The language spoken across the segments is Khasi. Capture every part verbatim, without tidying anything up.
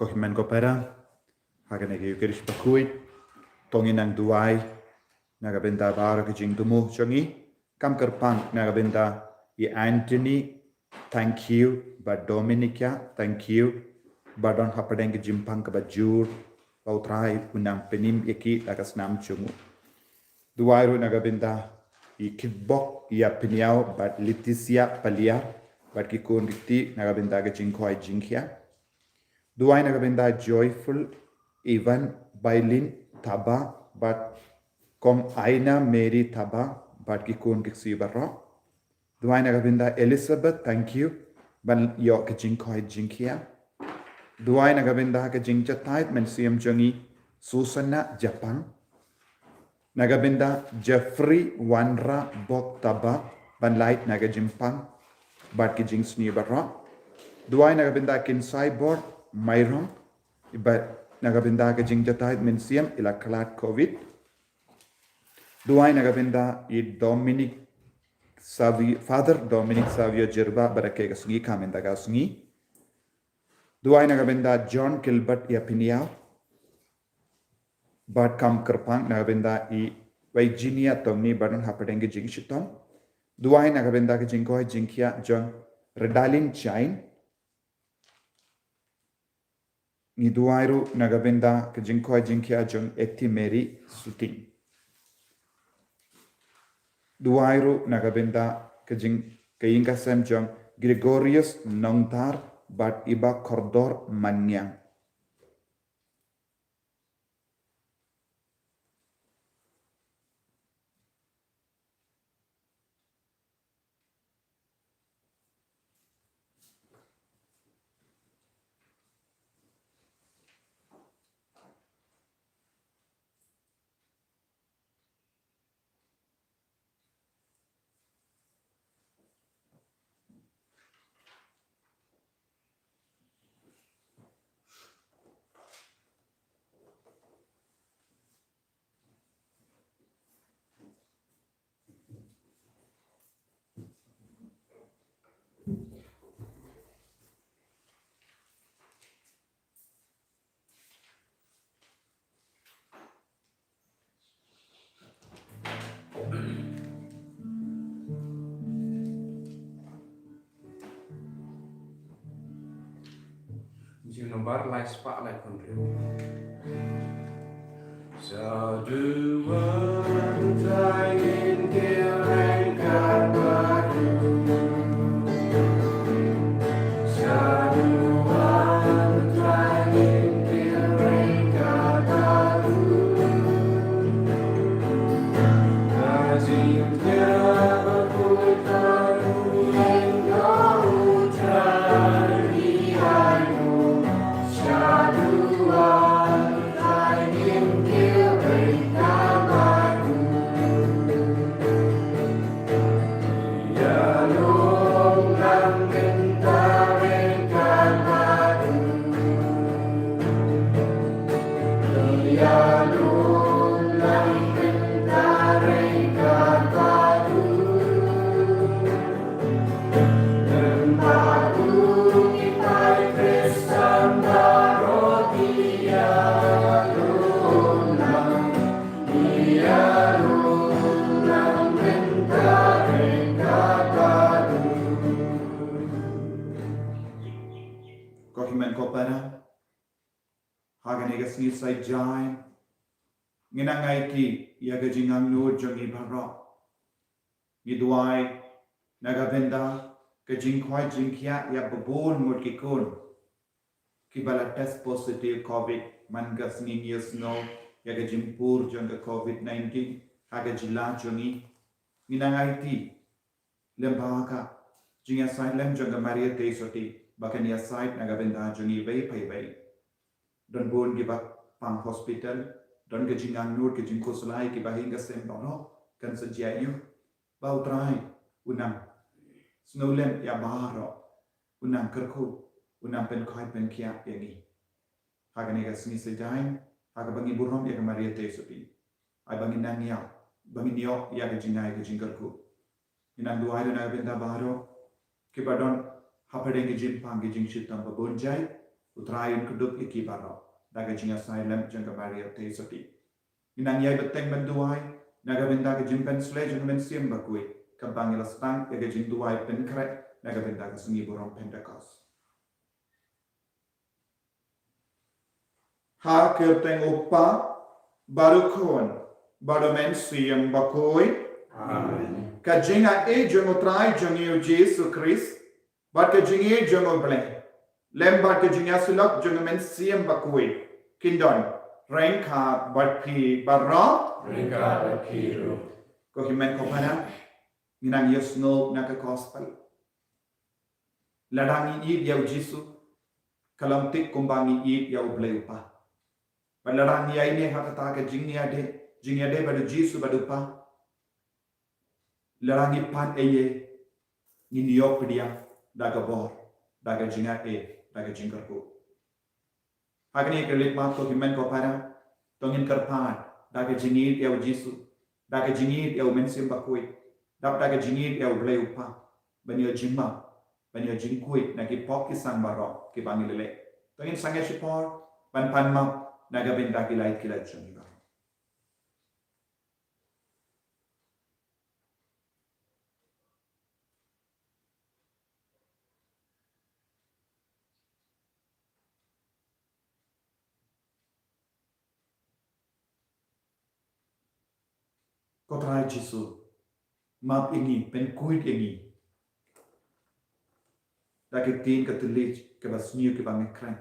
Ko hynmen ko para, ha kane ka Eucharist bakhuid, to ngin nang duwai na ka bynta baroh ki jingthmu jong ngi. Kam kyrpang na ka bynta i Anthony, thank you, bad Dominica, thank you, ba don hapdeng ki jingpang kaba jur, ba U Trai un nang pynim ïa ki da ka snam jong u. Duwai ruh na ka bynta i Kitbok, ïa Pynïaw bad Leticia Paliar, bad ki khun ki kti na ka bynta ka jingkhwai jingkhia. Duwai na ka bynta Joyful, Ivan, Bailin Taba, bad Kong Aina Mary Taba, bad ki khun ki ksiew baroh. Duwai na ka bynta Elizabeth, thank you, ban ïoh ka jingkhwai jingkhia. Duwai na ka bynta ka jingjahthait mynsiem jong i Susana Japang. Na ka bynta Jeffrey Wanra Bok Taba, ban lait na ka jingpang bad ki jingsniew baroh. Duwai na ka bynta Kin Saibor Mairong, bad na ka bynta ka jingjahthait mynsiem i la khlad covid. Duwai na ka bynta i Dominic Savio, Father Dominic Savio Jyrba, bad ka ka sngi ka mynta ka sngi. Duwai na ka bynta John Gilbert ïa Pynïaw. Bad kam kyrpang na ka bynta i Virginia Tongni, ba don hapdeng ki jingshitom. Duwai na ka bynta ka jingkhwai jingkhia jong Redalin Jain. Ngi duwai ruh na ka bynta ka jingkhwai jingkhia jong Eti Mary Suting. Duwai ruh na ka bynta ka jing, ka ïing ka sem jong Gregorius Nongtar bad i Bah Kordor Manniang. Jingmut nombar lai spah lai phew hynriew. Sa duwan Trai ngin kyrkhu. Sa duwan Trai ngin kyrkhu. Ko hynmen ko para, ha kane ka sngi Saitjaiñ, ngi nang aiti ïa ka jingangnud jong ngi baroh. Ngi duwai na ka bynta ka jingkhwai jingkhia ïa babun ngut ki khun kiba la test positive covid man ka sngi ngi ïohsngew ïa ka jingpur jong ka covid nineteen ha ka jylla jong ngi. Ngi nang aiti lem bad ka jingïasaid lem jong ka Maria Theisotti ba kan ïasaid na ka bynta jong ngi iwei pa iwei. Don bun kiba pang hospital, don ka jingangnud ka jingkhuslai kiba ha ïing ha sem baroh kan sa jia ïa u. Ba U Trai un nang sngewlem ïa baroh, un nang kyrkhu, un nang pynkhwai pynkhia ïa ngi. Ha kane ka sngi Saitjaiñ, ha kaba ngi burom ïa ka Maria Theisotti, ai ba ngin nang ïa, ba ngin ïoh ïa ka jingai ka jingkyrkhu. Ngi nang duwai ruh na ka bynta baroh kiba don hapdeng ki jingpang ki jingshitom babun jait. U Trai un kdup ïa ki baroh da ka jingïasaid lem jong ka Maria Theisotti. Ngi nang ïai bteng ban duwai na ka bynta ka jingpynsleh jong ka Mynsiem Bakhuid, kaba ngi la sdang ïa ka jingduwai pynkhreh na ka bynta ka sngi burom Pentekost. Ha ka kyrteng U Kpa, bad U Khun, bad U Mynsiem Bakhuid. Amen. Ka jingïaid jong U Trai jong ngi U Jisu Khrist, bad ka jingïeit jong U Blei, lem bad ka jingïasyllok jong U Mynsiem Bakhuid, kin don ryngkat bad phi baroh. Ryngkat bad phi ruh. Ko hynmen ko para, ngi nang ïasnoh na ka gospel. Lada ngi ïeit ïa U Jisu, ka long thik kumba ngi ïeit ïa U Blei U Kpa. Bad lada ngi ïaineh ha kata ka jingïadei, jingïadei bad U Jisu bad U Kpa, lada ngi pan ei ei, ngin ïoh pdiang da ka bor, da ka jingïaid, da ka jingkyrkhu. Ha kane ka rit mat ko hynmen ko para, to ngin kyrpad da ka jingïeit ïa U Jisu, da ka jingïeit ïa U Mynsiem Bakhuid, dap da ka jingïeit ïa U Blei U Kpa, ban ïoh jingmap, ban ïoh jingkhuid na ki pop ki sang baroh kiba ngi la leh. To ngin sangeh shipor ban pan map na ka bynta ki lait ki lait jong ngi baroh. Ko Trai Jisu, map ïa ngi, pynkhuid ïa ngi da ki ktien ka thylliej kaba sniew kaba ngi kren,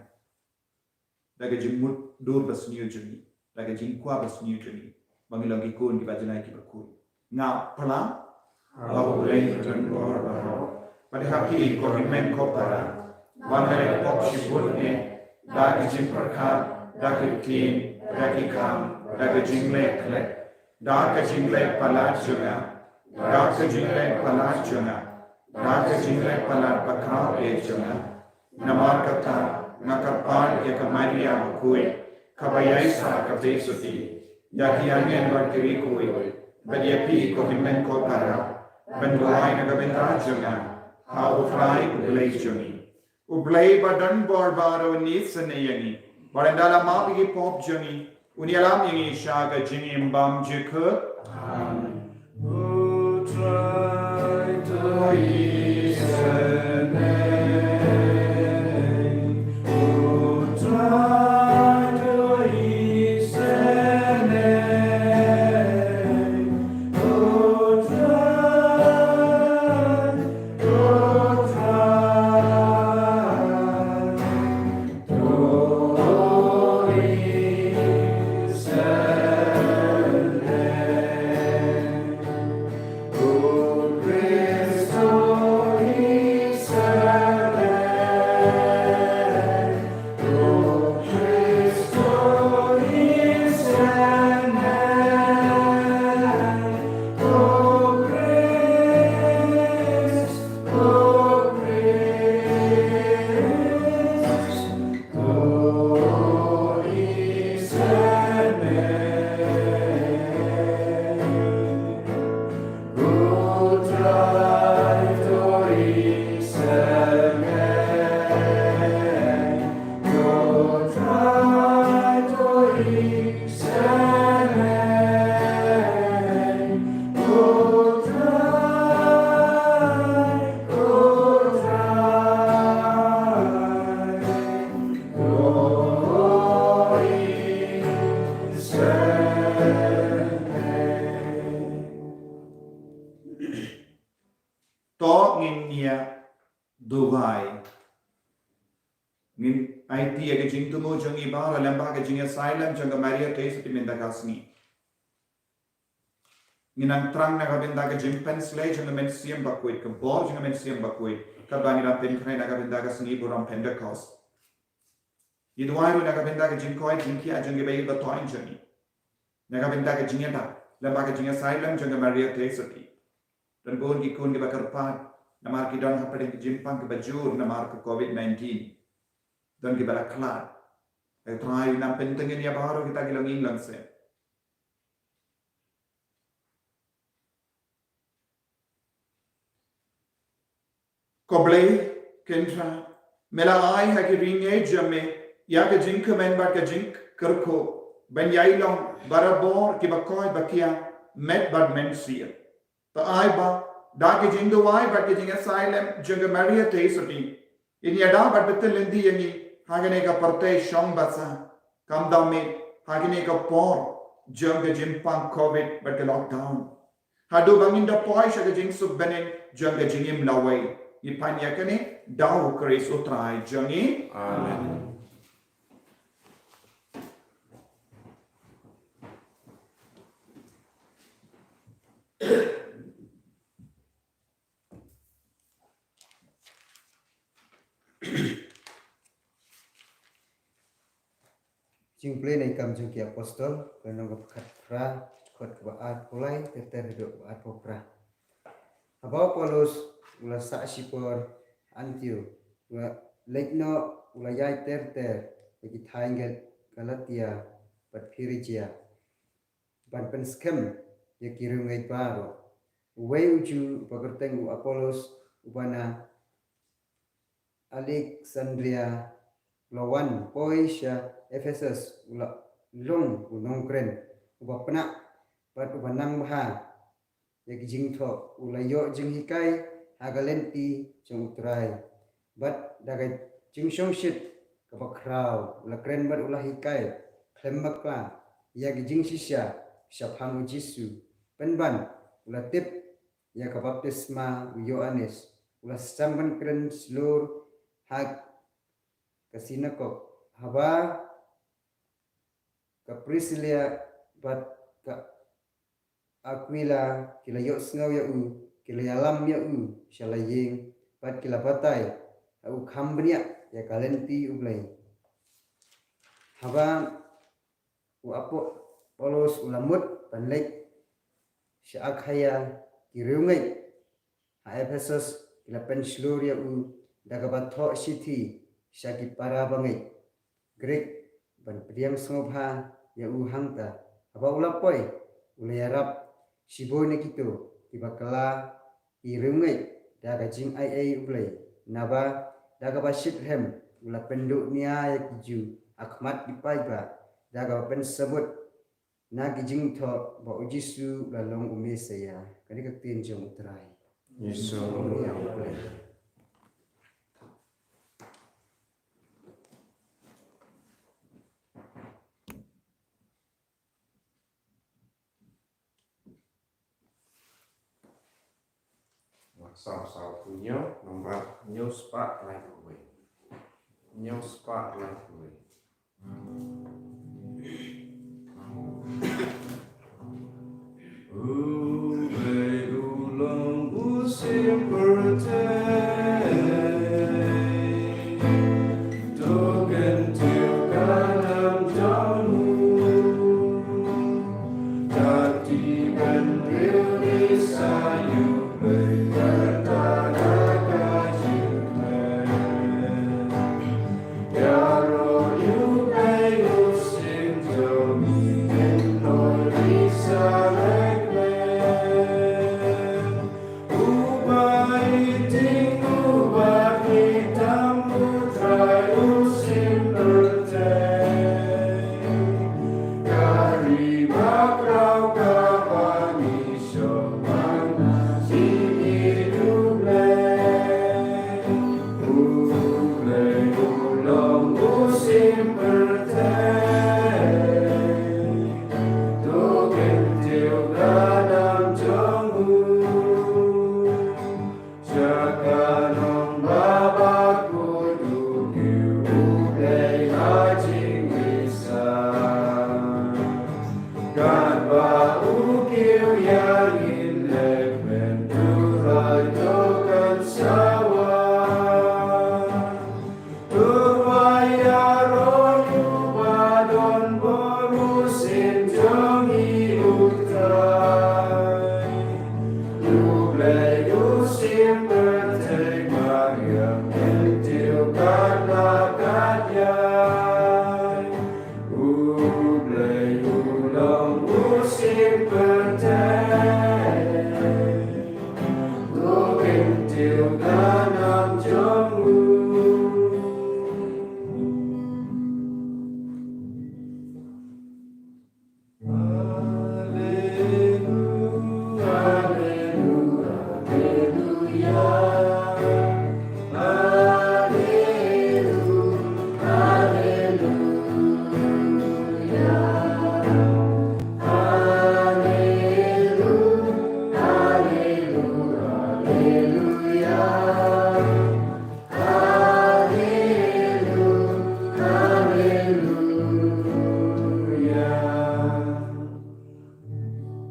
da ka jingmutdur ba sniew jong ngi, da ka jingkwah ba sniew jong ngi, ba ngi long ki khun kiba janai kiba khuid. Nga phla ha U Blei uba don bor baroh, bad ha phi ko hynmen ko para, ba nga la pop shibun eh, da ka jingpyrkhat, da ka ktien, da ki kam, da ka jingleh khleh, da ka jingleh palat jong nga, da ka jingleh palat jong nga, da ka jingleh palat bakhraw eh jong nga. Namar kata nga kyrpad ïa ka Maria bakhuid, kaba ïaisah ka Theisotti, ïa ki angel bad ki riewkhuid, bad ïa phi ko hynmen ko para, ban duwai na ka bynta jong nga ha U Trai U Blei jong ngi. U Blei ba don bor baroh un isynei ïa ngi, bad ynda la map ïa ki pop jong ngi, un ïalam ïa ngi sha ka jingim bymjukut. Amen. U Trai to isynei. U Trai to isynei. U Trai, U Trai. To ngin ïa duwai. Ngin aiti ïa ka jingthmu jong ngi baroh lem bad ka jingïasaid lem jong ka Maria Theisotti mynta ka sngi. Ngin nang thrang na ka bynta ka jingpynsleh jong ka Mynsiem Bakhuid, ka bor jong ka Mynsiem Bakhuid, kaba ngi la pynkhreh na ka bynta ka sngi burom Pentekost. Ngi duwai ruh na ka bynta ka jingkoit jingkhiah jong ki baieit ba thoh jong ngi, na ka bynta ka jingïada lem bad ka jingïasaid lem jong ka Maria Theisotti. Don bun ki khun kiba kyrpad namar ki don hapdeng ki jingpang kiba jur namar ka covid nineteen. Don kiba la khlad. Ko Trai, nang pyntngen ïa baroh kita ki longïing longsem. Ko Blei, kynrad, Me la ai ha ki ri ngi jong me ïa ka jingkmen bad ka jingkyrkhu ban ïai long barabor kiba koit ba kiar, met bad mynsiem. To ai ba da ki jingduwai bad ki jingasylem jong ka Maria Theisotti, yn ïada bad bteng lynti ïa ngi ha kane ka pyrthei shong basa, khamtam ha kane ka por jong ka jingpang covid bad ka lockdown. Haduh ba ngin da poi sha ka jingsuk bneng jong ka jingim lawei. Ngi pan ïa kane da u Khrist u Trai jong ngi. Amen. Jingpule na i kam jong ki apostol, ka lynnong kaba khatphra, dkhot kaba arphew lai ter ter haduh kaba arphew phra. Haba u Paulus u la sah shipor Antiok, u la leit noh, u la ïaid ter ter ïa ki thaiñ Galatia bad Phrigia ban pynskhem ïa ki riewngeit baroh. Uwei u Jiw uba kyrteng u Apolos, uba na Alexandria, u la wan poi sha Ephesus, u la long u nongkren uba pnah bad uba nang bha ïa ki jingthoh. U la ïoh jinghikai ha ka lynti jong u Trai, bad da ka jingshongshit kaba khraw u la kren bad u la hikai khlem bakla ïa ki jingshisha shaphang u Jisu. Pynban u la tip ïa ka baptisma u Ïoannis, u la sdang ban kren shlur ha ka sinagog. Haba ka Priscilla bad ka Aquila ki la ïohsngew ïa u, ki la ïalam ïa u sha la ïing, bad ki la batai ha u kham bniah ïa ka lynti U Blei. Haba u Apo-, Paulus u la mut ban leit sha Akhaia, ki riewngeit ha Ephesus ki la pynshlur ïa u da kaba thoh shithi sha ki para bangeit Grik ban pdiang sngewbha ïa u hangta. Haba u la poi, u la ïarap shibun na kito kiba kylla ki riewngeit da ka jingaiei U Blei. Naba da kaba shitrhem u la pynduh nia ïa ki Jiw ha khmat ki paidbah da kaba pynsamut na ki jingthoh ba u Jisu u la long u Messaïah. Kane ka ktien jong u Trai. Jisu, ïa U Blei. Salm sawphew hynñiew, nombar hynñiew spah lai phew wei. Hynñiew spah lai phew wei. U Blei u long u shim pyrthei. To kyntiew ka nam jong u. Tang ki bynriew ki sa ïohi ba ka jingpyrthei. Ïaroh ïa U Blei u syiem jong ngi, ngin ïohi sa leh leh. Uba iting uba itam, U Trai u shim pyrthei. Ka ri bakhraw kaba ngi shong man, ngi ïeit U Blei. U Blei u long u shim pyrthei. To kyntiew ka nam jong u. Sha ka nongbah bakhuid u kiew U Blei ha jingïasaid. Katba u kiew ïa ngin leh pynduh rai to kan sa wan. To ba ïaroh ïa uba don bor, u syiem jong ngi U Trai. U Blei u shim pyrthei mariang, kyntiew katba kat ïai. U Blei u long u shim pyrthei. To kyntiew ka nam jong u.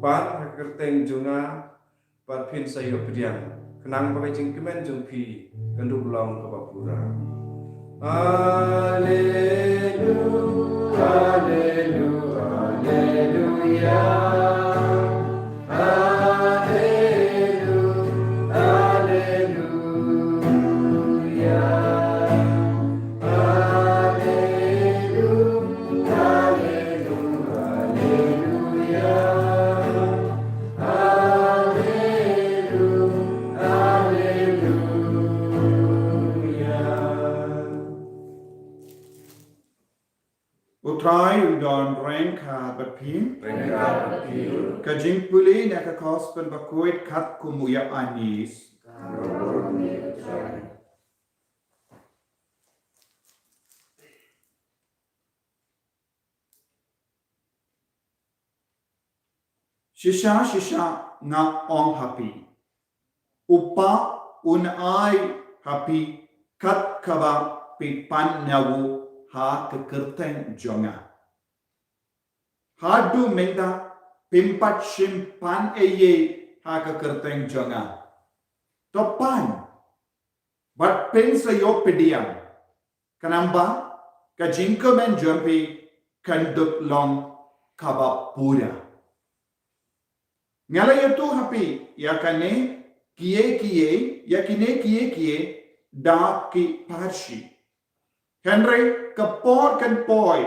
pan ha ka kyrteng jong nga, bad phin sa ïoh pdiang, khnang ba ka jingkmen jong phi kan dup long kaba pura. Haleluya, haleluya, haleluya, haleluya, haleluya, haleluya, haleluya, haleluya. U Trai u don ryngkat bad phi. Ryngkat bad phi. Ka jingpule na ka Gospel bakhuid katkum u Ïoannis. Shisha, shisha, nga ong ha phi, u Kpa un ai ha phi kat kaba phi pan na u ha ka kyrteng jong nga. Haduh mynta phim pat shym pan ei ei ha ka kyrteng jong nga. To pan, bad phin sa ïoh pdiang, khnang ba ka jingkmen jong phi kan dup long kaba pura. Nga la ïathuh ha phi ïa kane kiei kiei, ïa kine kiei kiei da ki parshi. Hynrei ka por kan poi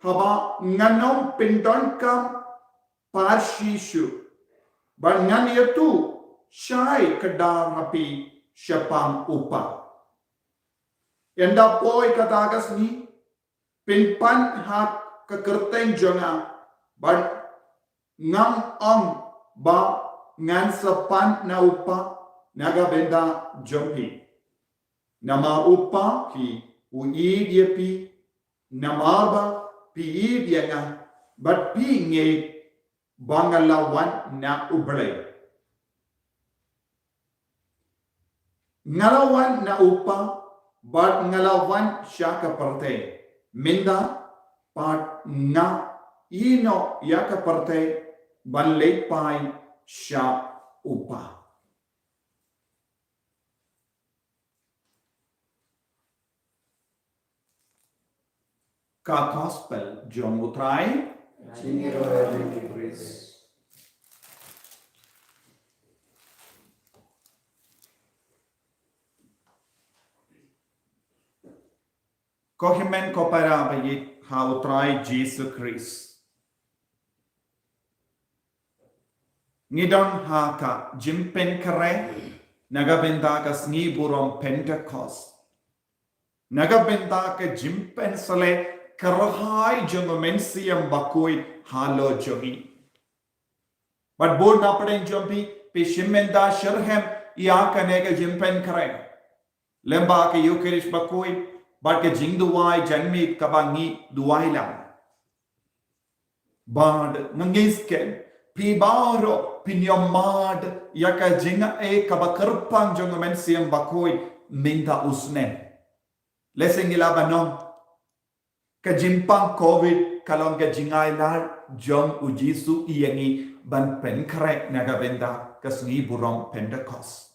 haba ngan ym pyndonkam parshi shuh, bad ngan ïathuh shai kdar ha phi shaphang u Kpa. Ynda poi kata ka sngi, phin pan ha ka kyrteng jong nga, bad ngan ong ba ngan sa pan na u Kpa na ka bynta jong phi. Namar u Kpa hi u ïeit ïa phi, namar ba phi ïeit ïa nga, bad phi ngeit ba nga la wan na U Blei. Nga la wan na u Kpa, bad nga la wan sha ka pyrthei. Mynta pat nga ïehnoh ïa ka pyrthei ban leit phai sha u Kpa. Ka Gospel jong u Trai. Jingïaroh ïa phi, Khrist. Ko hynmen ko para ba ïeit ha u Trai Jisu Khrist. Ngi don ha ka jingpynkhreh na ka bynta ka sngi burom Pentekost. Na ka bynta ka jingpynsleh kyrhai jong u Mynsiem Bakhuid halor jong ngi. Bad bun na pdeng jong phi, phi shim bynta shitrhem ïa kane ka jingpynkhreh lyngba ka Eukharist bakhuid bad ka jingduwai janmiet kaba ngi duwai lang. Bad nga ngeit skhem, phi baroh phin ïohmad ïa ka jingaiei kaba kyrpang jong u Mynsiem Bakhuid mynta u snem. Lehse ngi lah ban ong, ka jingpang Covid ka long ka jingailad jong u Jisu ïa ngi ban pynkhreh na ka bynta ka sngi burom Pentekost,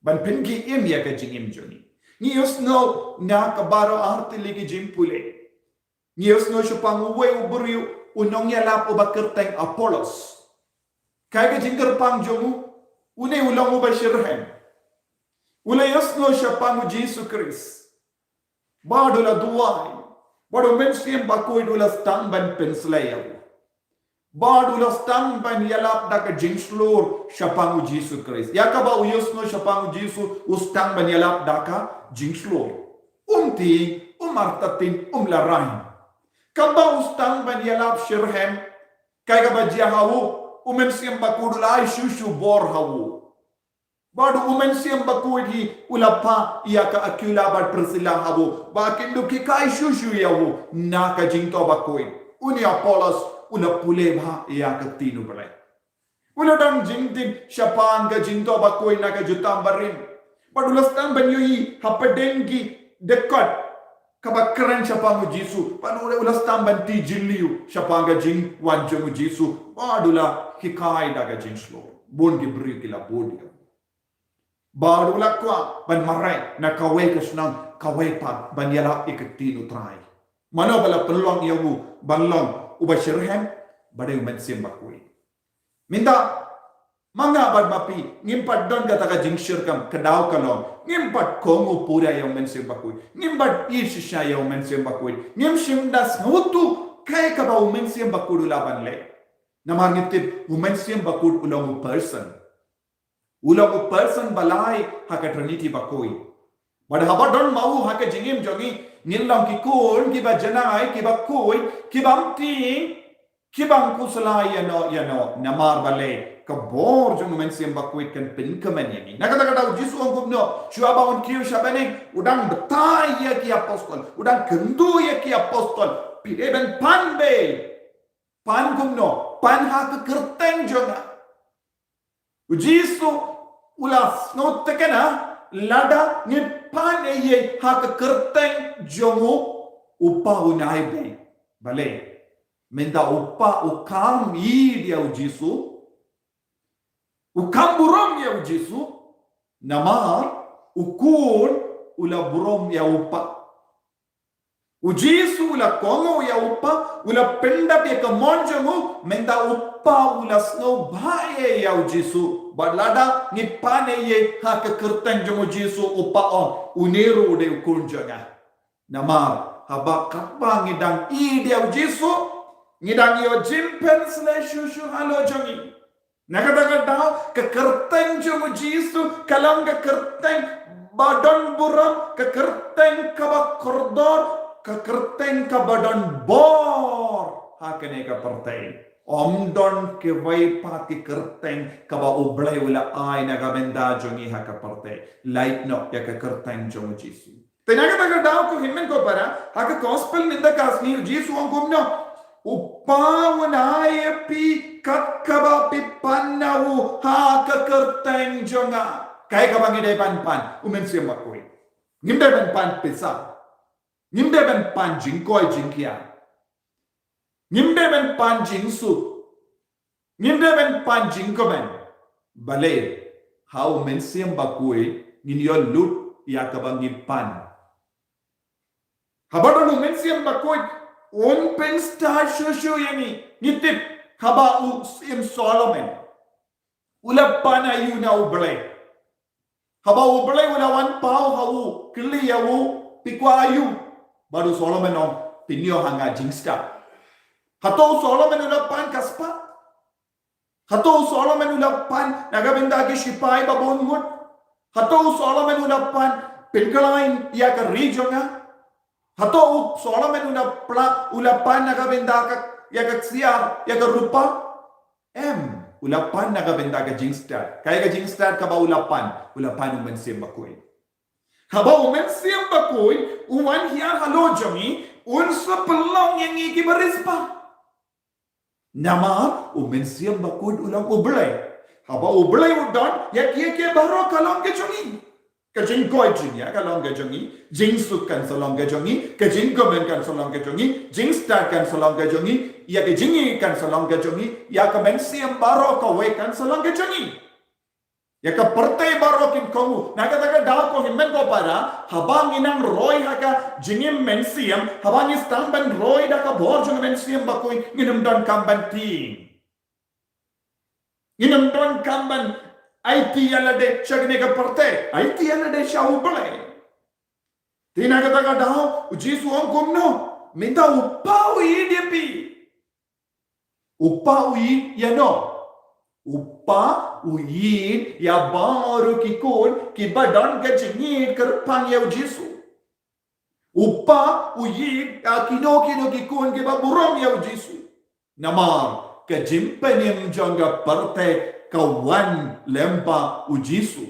ban pynkhie im ïa ka jingim jong ngi. Ngi ïohsngew na ka baroh artylli ki jingpule. Ngi ïohsngew shaphang uwei u briew u nongïalap uba kyrteng Apollos. Kaei ka jingkyrpang jong u? Une u long uba shitrhem. U la ïohsngew shaphang u Jisu Khrist. Bad u la duwai. Bad u Mynsiem Bakhuid u la sdang ban pynsleh ïa u. Bad u la sdang ban ïalap da ka jingshlur shaphang u Jisu Khrist. Ïa kaba u ïohsngew shaphang u Jisu u sdang ban ïalap da ka jingshlur. Um tieng, um artatien, um larain. Kaba u sdang ban ïalap shitrhem, kaei kaba jia ha u, u Mynsiem Bakhuid u la ai shuh shuh bor ha u. Bad u Mynsiem Bakhuid hi u la phah ïa ka Akwila bad Priskila ha u, ba kin dup khie kai shuh shuh ïa u na ka jingthoh bakhuid. Une u Apollos u la pule bha ïa ka ktien U Blei. U la dang jingtip shaphang ka jingthoh bakhuid na ka jutang barim. Bad u la sdang ban ïohi hapdeng ki dkhot kaba kren shaphang u Jisu, bad u la sdang ban tih jylliew shaphang ka jingwan jong u Jisu, bad u la hikai da ka jingshlur. Bun ki briew ki la bud ïa u. Bad u la kwah ban mareh na kawei ka shnong kawei pat ban ïalap ïa ka ktien u Trai. Mano ba la pynlong ïa u ban long uba shitrhem? Ba dei u Mynsiem Bakhuid. Mynta ma nga bad ma phi ngim pat don kata ka jingshyrkhei, ka daw ka long ngim pat kohnguh pura ïa u Mynsiem Bakhuid, ngim pat ïeit shisha ïa u Mynsiem Bakhuid, ngim shym da sngewthuh kaei kaba u Mynsiem Bakhuid u lah ban leh. Namar ngi tip u Mynsiem Bakhuid u long u person. U long u person ba lai ha ka Trinity bakhuid. Bad haba don ma u ha ka jingim jong ngi, ngin long ki khun kiba janai, kiba khuid, kiba mting, kiba khuslai ïa no ïa no. Namar balei? Ka bor jong u Mynsiem Bakhuid kan pynkmen ïa ngi. Na kata ka daw u Jisu u ong kumno? Shuwa ba un kiew sha bneng, u dang batai ïa ki apostol, u dang kyntu ïa ki apostol, phi dei ban pan beit. Pan kumno? Pan ha ka kyrteng jong nga. U Jisu u la sngewthuh kane, lada ngi pan ei ei ha ka kyrteng jong u, u Kpa un ai beit. Balei? Mynta u Kpa u kham ïeit ïa u Jisu, u kham burom ïa u Jisu, namar u Khun u la burom ïa u Kpa. U Jisu u la kohnguh ïa u Kpa, u la pyndap ïa ka mon jong u, mynta u Kpa u la sngewbha ïa u Jisu. Bad lada ngi pan ei ei ha ka kyrteng jong u Jisu, u Kpa u ong, une ruh u dei u Khun jong nga. Namar haba katba ngi dang ïeit ïa u Jisu, ngi dang ïoh jingpynshlur shuh shuh halor jong ngi. Na kata ka daw ka kyrteng jong u Jisu ka long ka kyrteng ba don burom, ka kyrteng kaba kordor, ka kyrteng kaba don bor ha kane ka pyrthei. Ym don kiwei pat ki kyrteng kaba U Blei u la ai na ka bynta jong ngi ha ka pyrthei. Lait noh ïa ka kyrteng jong u Jisu. Te na kata ka daw ko hynmen ko para, ha ka gospel mynta ka sngi u Jisu u ong kumno? U Kpa un ai ïa phi kat kaba phi pan na u ha ka kyrteng jong nga. Kaei kaba ngi dei ban pan? U Mynsiem Bakhuid. Ngim dei ban pan pisa. Ngim dei ban pan jingkoit jingkhiah. Ngim dei ban pan jingsuk. Ngim dei ban pan jingkmen. Balei? Ha u Mynsiem Bakhuid ngin ïoh lut ïa kaba ngi pan. Haba don u Mynsiem Bakhuid un pynstad shuh shuh ïa ngi. Ngi tip haba u Syiem Solomon u la pan aïu na U Blei. Haba U Blei u la wan paw ha u, kylli ïa u, phi kwah aïu? Bad u Solomon u ong, pynïoh ha nga jingstad. Hato u Solomon u la pan ka spah? Hato u Solomon u la pan na ka bynta ki shipai ba bun ngut? Hato u Solomon u la pan, pynkhlaiñ ïa ka ri jong nga? Hato u Solomon u la pla-, u la pan na ka bynta ka, ïa ka ksiar, ïa ka rupa? Em, u la pan na ka bynta ka jingstad. Kaei ka jingstad kaba u la pan? U la pan u Mynsiem Bakhuid. Haba u Mynsiem Bakhuid u wan hiar halor jong ngi, un sa pynlong ïa ngi kiba riewspah. Namar u Mynsiem Bakhuid u long U Blei. Haba U Blei u don, ïa ki, ïa ki baroh ka long ka jong ngi. Ka jingkoit jingkhiah ka long ka jong ngi, jingsuk kan sa long ka jong ngi, ka jingkmen kan sa long ka jong ngi, jingstad kan sa long ka jong ngi, ïa ka jingïeit kan sa long ka jong ngi, ïa ka mynsiem baroh kawei kan sa long ka jong ngi. Ïa ka pyrthei baroh kin kohnguh. Na kata ka daw ko hynmen ko para, haba ngi nang roi ha ka jingim mynsiem, haba ngi sdang ban roi da ka bor jong Mynsiem Bakhuid, ngin ym don kam ban tieng. Ngin ym don kam ban aiti ïalade sha kane ka pyrthei, aiti ïalade sha U Blei. Te na kata ka daw u Jisu u ong kumno? Mynta u Kpa u ïeit ïa phi. U Kpa u ïeit ïa no? U Kpa u ïeit ïa baroh ki khun kiba don ka jingïeit kyrpang ïa u Jisu. U Kpa u ïeit ïa kino kino ki khun kiba burom ïa u Jisu. Namar ka jingpynim jong ka pyrthei ka wan lyngba u Jisu.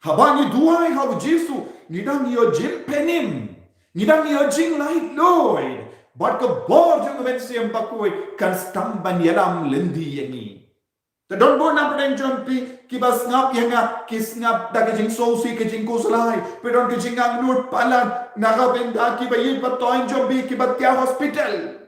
Haba ngi duwai ha u Jisu, ngi dang ïoh jingpynim, ngi dang ïoh jinglaitluid, bad ka bor jong u Mynsiem Bakhuid kan sdang ban ïalam lynti ïa ngi. Te don bun na pdeng jong phi kiba sngap ïa nga, ki sngap da ka jingsngewsih, ka jingkhuslai. Phi don ka jingangnud palat na ka bynta kiba ïeit ba toiñ jong phi kiba thiah hospital.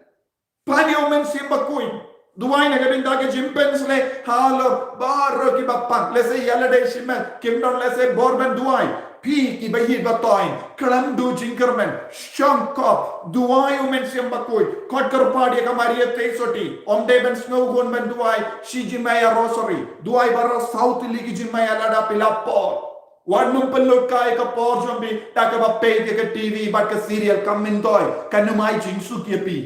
Pan ïa u Mynsiem Bakhuid. Duwai na ka bynta ka jingpynshlur halor baroh kiba pan. Lehse ïa lade shimet kim don lehse bor ban duwai. Phi kiba ïeit ba toiñ, khlem duh jingkyrmen, shongkop, duwai u Mynsiem Bakhuid. Khot kyrpad ïa ka Maria Theisotti. Ym dei ban sngewhun ban duwai shi jingma ïa rosary. Duwai baroh saw tylli ki jingma ïa lada phi la por. Wat nym pynlut kai ka por jong phi da kaba peit ïa ka T V bad ka serial kam myntoi, kan ym ai jingsuk ïa phi.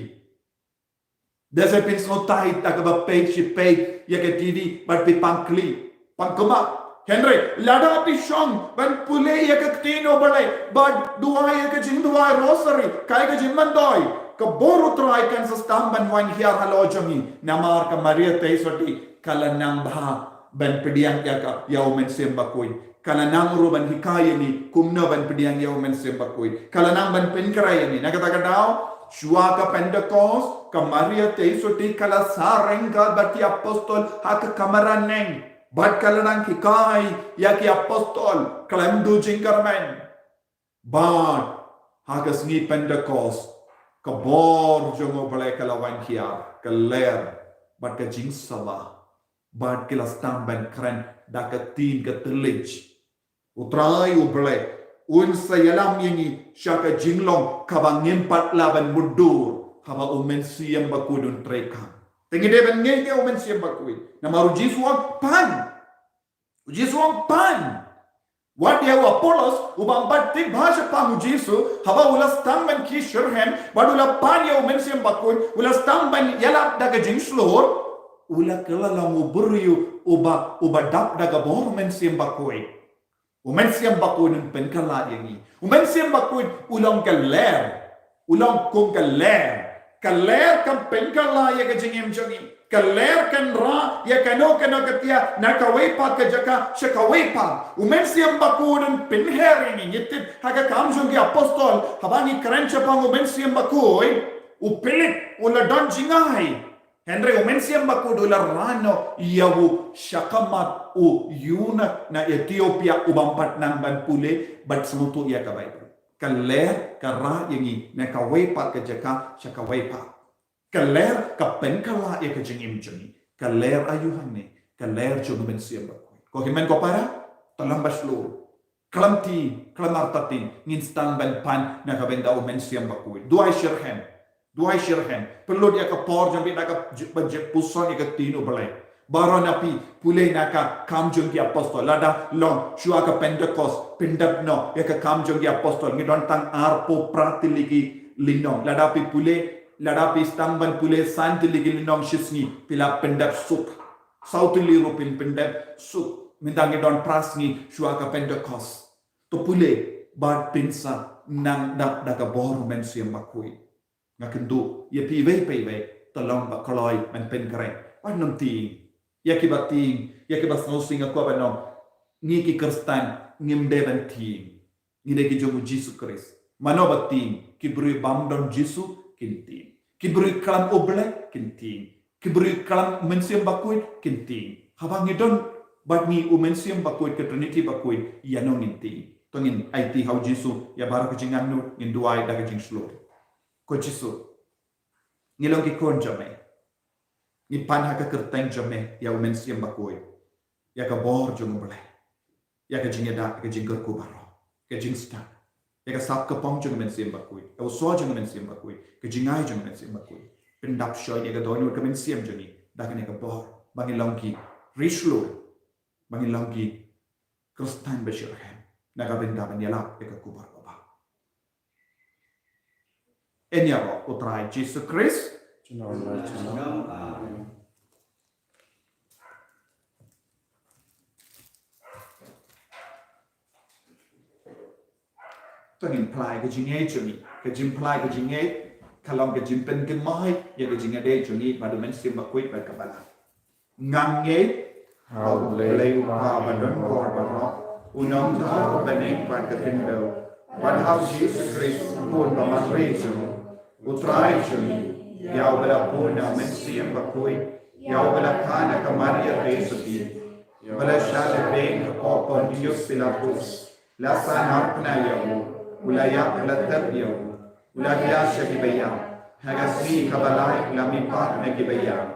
Da sa phin sngewthuh da kaba peit shi peit ïa ka T V bad phi pang khlieh, pang khmat. Hynrei lada phi shong ban pule ïa ka Ktien U Blei bad duwai ïa ka jingduwai rosary, kai ka jingmyntoi, ka bor U Trai kan sa sdang ban wan hiar halor jong ngi. Namar ka Maria Theisotti ka la nang bha ban pdiang ïa ka, ïa u Mynsiem Bakhuid. Ka la nang ruh ban hikai ïa ngi kumno ban pdiang ïa u Mynsiem Bakhuid. Ka la nang ban pynkhreh ïa ngi. Na kata ka daw, shuwa ka Pentecost, ka Maria Theisotti ka la sah ryngkat bad ki apostol ha ka kamra neng. Bad ka la nang hikai ïa ki apostol khlem duh jingkyrmen. Bad ha ka sngi Pentecost, ka bor jong U Blei ka la wan hiar, ka ler bad ka jingsawa. Bad ki la sdang ban kren da ka ktien ka thylliej. U Trai U Blei un sa ïalam ïa ngi sha ka jinglong kaba ngim pat lah ban mutdur haba u Mynsiem Bakhuid un treikam. Te ngi dei ban ngeit ïa u Mynsiem Bakhuid. Namar u Jisu u ong pan. U Jisu u ong pan. Wat ïa u Apollos, u bym pat tip bha shaphang u Jisu, haba u la sdang ban kiew shitrhem bad u la pan ïa u Mynsiem Bakhuid, u la sdang ban ïalap da ka jingshlur, u la kylla long u briew uba, uba dap da ka bor u Mynsiem Bakhuid. U Mynsiem Bakhuid un pynkylla ïa ngi. U Mynsiem Bakhuid u long ka ler. U long kum ka ler. Ka ler kan pynkylla ïa ka jingim jong ngi. Ka ler kan rah ïa kano kano ka tiar na kawei pat ka jaka sha kawei pat. U Mynsiem Bakhuid un pynher ïa ngi. Ngi tip ha ka Kam jong ki Apostol, haba ngi kren shaphang u Mynsiem Bakhuid, u Philip u la don jingai. Hynrei u Mynsiem Bakhuid u la rah noh ïa u sha khmat u Yunus na Ethiopia uba ym pat nang ban pule bad sngewthuh ïa ka Baibl. Ka ler ka rah ïa ngi na kawei pat ka jaka sha kawei pat. Ka ler ka pynkylla ïa ka jingim jong ngi. Ka ler aïu hangne? Ka ler jong u Mynsiem Bakhuid. Ko hynmen ko para, to long ba shlur. Khlem tieng, khlem artatien, ngin sdang ban pan na ka bynta u Mynsiem Bakhuid. Duwai shitrhem. Duwai shitrhem. Pynlut ïa ka por jong phi da kaba jia puson ïa ka Ktien U Blei. Baroh na phi pule na ka Kam jong ki Apostol. Lada long shuwa ka Pentecost, pyndep noh ïa ka Kam jong ki Apostol. Ngi don tang arphew phra tylli ki lynnong. Lada phi pule, lada phi sdang ban pule san tylli ki lynnong shisngi, phi la pyndep suk. Saw tylli ruh phin pyndep suk. Mynta ngi don phra sngi shuwa ka Pentecost. To pule bad phin sa nang dap da ka bor u Mynsiem Bakhuid. Nga kynduh ïa phi iwei pa iwei, to long ba kloi ban pynkhreh. Wat nym tieng. Ïa kiba tieng, ïa kiba sngewsih nga kwah ban ong, ngi ki Khristan ngim dei ban tieng. Ngi dei ki jong u Jisu Khrist. Mano ba tieng? Ki briew bym don Jisu kin tieng. Ki briew khlem U Blei kin tieng. Ki briew khlem Mynsiem Bakhuid kin tieng. Haba ngi don bad ngi u Mynsiem Bakhuid, ka Trinity Bakhuid, ïano ngin tieng? To ngin aiti ha u Jisu ïa baroh ka jingangnud, ngin duwai da ka jingshlur. Ko Jisu, ngi long ki khun jong me. Ngi pan ha ka kyrteng jong me ïa u Mynsiem Bakhuid, ïa ka bor jong u Blei, ïa ka jingïada, ïa ka jingkyrkhu baroh, ka jingstad, ïa ka sap ka pong jong u Mynsiem Bakhuid, ïa u sor jong u Mynsiem Bakhuid, ka jingai jong u Mynsiem Bakhuid. Pyndap shoi ïa ka dohnud ka mynsiem jong ngi da kane ka bor, ba ngin long ki ri shlur, ba ngin long ki Khristan ba shitrhem na ka bynta ban ïalap ïa ka khubor babha. Yn ïaroh u Trai Jisu Khrist. Amen. To ngin phla ïa ka jingngeit jong ngi. Ka jingphla ïa ka jingngeit ka long ka jingpynthymmai ïa ka jingïadei jong ngi bad u Mynsiem Bakhuid bad ka balang. Ngan ngeit ha u Blei u Kpa ba don bor baroh, u nongthaw bneng bad ka khyndew, bad ha u Jisu Khrist u Khun ba marwei jong u, u Trai jong ngi, ïa uba la bun na u Mynsiem Bakhuid, ïa uba la kha na ka Maria Theisotti, ba la shah lehbeiñ hapoh Pontius Pilatus, la sahnarphna ïa u, u la ïap, la tep ïa u, u la kyiad sha kiba ïap, ha ka sngi kaba lai u la mihpat na kiba ïap,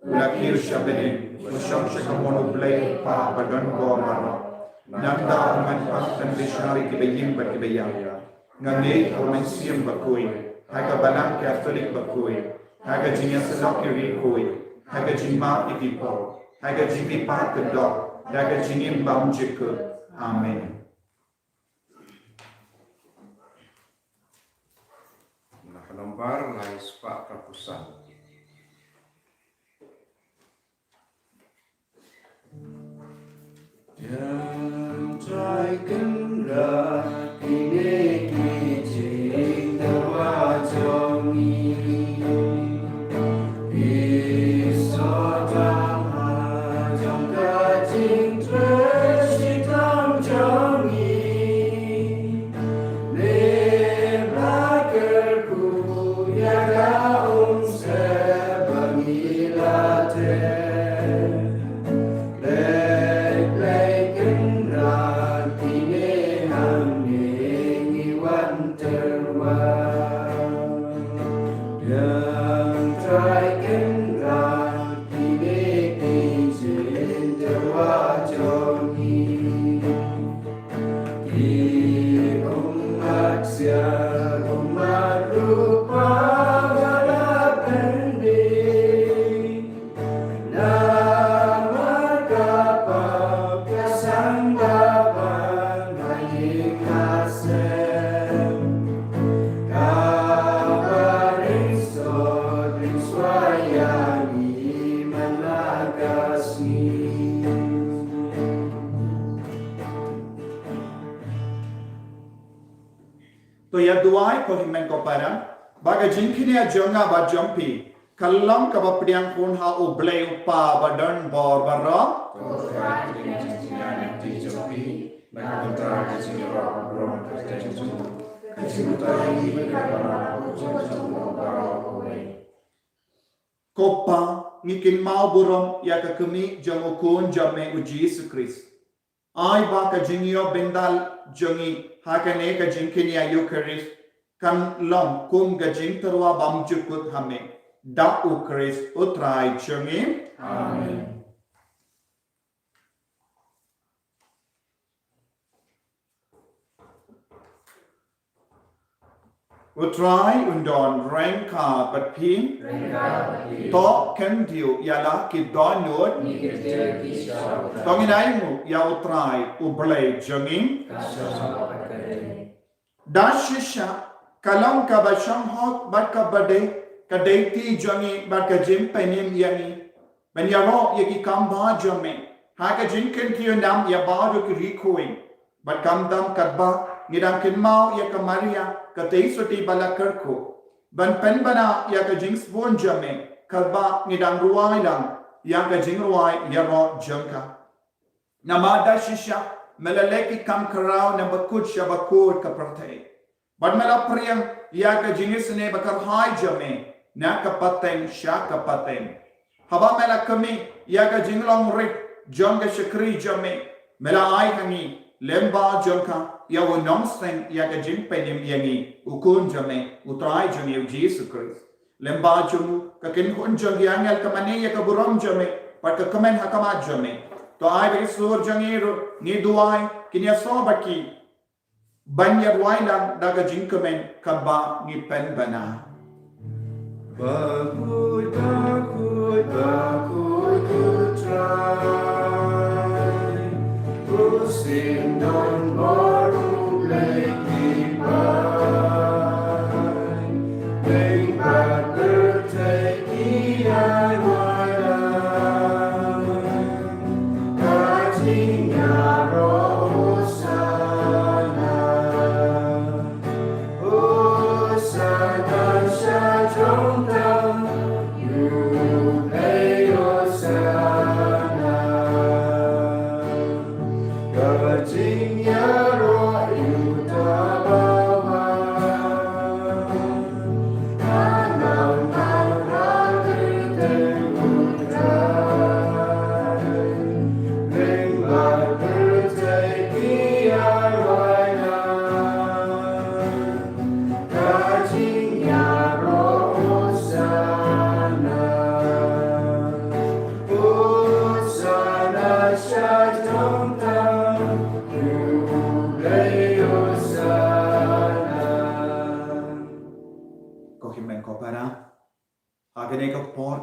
u la kiew sha bneng, u shong sha kamon U Blei U Kpa ba don bor baroh. Nangta un wan pat ban bishar ïa kiba ïeng bad kiba ïap. Nga ngeit ha U Mynsiem Bakhuid, ha ka Balang Katholik bakhuid, ha ka jingïasyllok ki riewkhuid, ha ka jingmap ïa ki pop, ha ka jingmihpat kyrdoh, ha ka jingim bymjukut. Amen. Na ka nombar lai spah ka pusan. Yang Trai Kynrad, kine ki jingdawa jong ngi. Ki sdang ha jong ka jingtrei shitom jong ngi. Me la kyrkhu ïa ka umsyep ba ngi la tep. Blei, Blei Kynrad, kine hangne ngi wan tyrwa. Yang Trai Kynrad, kine ki jingtyrwa jong ngi. Ki ummat siar, ummat rupa ba la pyndih. Namar ka pop ka sang ba bang ha ïing ha sem. Kaba ring sot ring swai ïa ngi man la ka sngi. To ïa duwai ko hynmen ko para, ba ka jingkñia jong nga bad jong phi kan long kaba pdiang khun ha U Blei U Kpa ba don bor baroh. Ko Trai, pdiang jingkñia jong phi, na ka bynta ka jingïaroh burom kyrteng jong u, ka jingmyntoi ïa ngi bad ka jingïarap jong u baroh kawei. Ko Pa, ngi kynmaw burom ïa ka kmie jong U Khun jong me U Jisu Khrist. Ai ba ka jingïoh byndal jong ngi ha kane ka jingkñia Eukharist kan long kum ka jingtyrwa bymjukut ha me, da U Khrist U Trai jong ngi. Amen. U Trai un don ryngkat bad phi. Ryngkat bad phi. To khyndiat ïa la ki dohnud. Ngi kyntiew ki sha U Trai. To ngin ainguh ïa U Trai U Blei jong ngi. Ka shong bad ka dei. Da shisha ka long kaba shong hok bad kaba dei, ka dei kti jong ngi bad ka jingpynim ïa ngi ban ïaroh ïa ki kam ba jong me ha ka jingkyntiew nam ïa baroh ki riewkhuid. Bad khamtam katba ngi dang kynmaw ïa ka Maria ka Theisotti ba la kyrkhu ban pynbna ïa ka jingsbun jong me, katba ngi dang rwai lang ïa ka jingrwai ïaroh jong ka. Namar da shisha me la leh ki kam khraw na bakut sha bakut ka pyrthei. Bad me la pyrshang ïa ka jingisynei ba kyrhai jong me na ka pateng sha ka pateng. Haba me la khmih ïa ka jinglong rit jong ka shakri jong me, me la ai ha ngi lem bad jong ka ïa u nongseng ïa ka jingpynim ïa ngi, U Khun jong me, U Trai jong ngi U Jisu Khrist. Lem bad jong u ka kynhun jong ki angel ka mane ïa ka burom jong me bad ka kmen ha khmat jong me. To ai ba ki sur jong ngi ruh, ngi duwai, kin ïasoh bad ki ban ïa rwai lang da ka jingkmen katba ngi pynbna. Bakhuid, bakhuid, bakhuid U Trai, u syndon bor U Blei ki paid. Bad pyrthei ki ai wai lang. Ka jingïaroh Hosana. Hosana sha jong ka. U Blei, Hosana.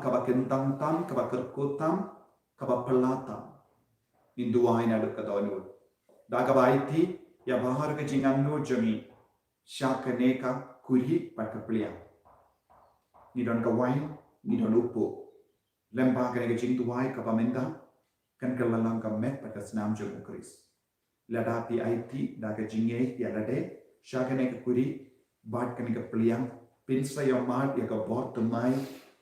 kaba kyntang tam, kaba kyrkhu tam, kaba phylla tam. Ngin duwai naduh ka dohnud. Da kaba aiti ïa baroh ka jingangnud jong ngi sha kane ka kuri bad ka pliang. Ngi don ka wain, ngi don u puh. Lyngba kane ka jingduwai kaba mynta, kan kylla lang ka met bad ka snam jong u Khrist. Lada phi aiti da ka jingngeit ïa lade sha kane ka kuri bad kane ka pliang, phin sa ïohmad ïa ka bor thymmai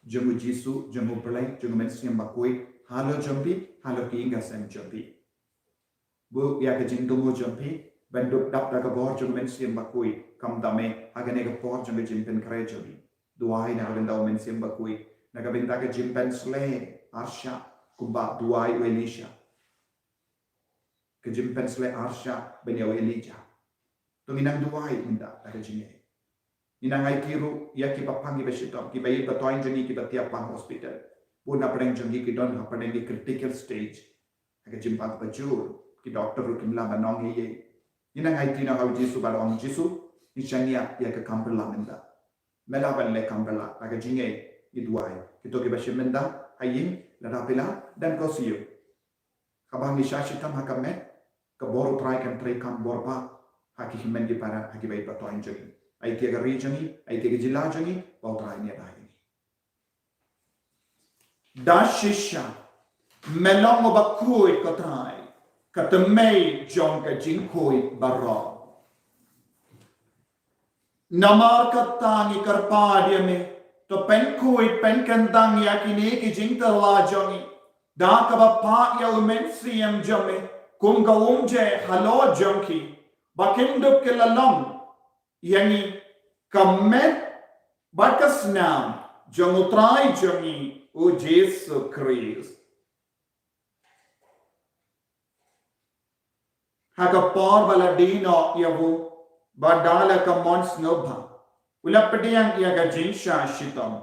jong u Jisu, jong u Blei, jong u Mynsiem Bakhuid halor jong phi, halor ki ïing ki sem jong phi. Buh ïa ka jingthmu jong phi ban dup dap da ka bor jong u Mynsiem Bakhuid, khamtam eh ha kane ka por jong ka jingpynkhreh jong phi. Duwai na ka bynta u Mynsiem Bakhuid, na ka bynta ka jingpynsleh arshah, kumba duwai u Elisha. Ka jingpynsleh arshah ban ïa u Elijah. To ngin nang duwai mynta da ka jingngeit. Ngin nang aiti ruh ïa ki ba pang, ki ba shitom, ki ba ïeit ba toiñ jong ngi, ki ba thiah pang hospital. Bun na pdeng jong ngi ki don ha pdeng ki critical stage. Ha ka jingpang ba jur, ki doktor ruh kim lah ban ong ei ei. Ngin nang aiti na ha u Jisu bad ong, Jisu, ngi shaniah ïa ka kam phylla mynta. Me lah ban leh kam phylla, da ka jingngeit ngi duwai. Kito ki ba shim mynta ha ïing, lada phi lah, dang ko siew. Haba ngi shah shitom ha ka met, ka bor u Trai kan treikam bor bha ha ki hynmen ki para, ha ki ba ïeit ba toiñ jong ngi. Aiti ïa ka ri jong ngi, aiti ïa ka jylla jong ngi, ba u Trai un ïada ïa ngi. Da shisha, me long uba khuid ko Trai, ka thymmei jong ka jingkhuid baroh. Namar kata ngi kyrpad ïa me, to pynkhuid pynkyntang ïa kine ki jingthala jong ngi da kaba phah ïa u Mynsiem jong me kum ka umjai halor jong ki, ba kin dup ki la long ïa ngi ka met bad ka snam jong u Trai jong ngi u Jisu Khrist. Ha ka por ba la die noh ïa u, bad da la ka mon sngewbha, u la pdiang ïa ka jingshah shitom.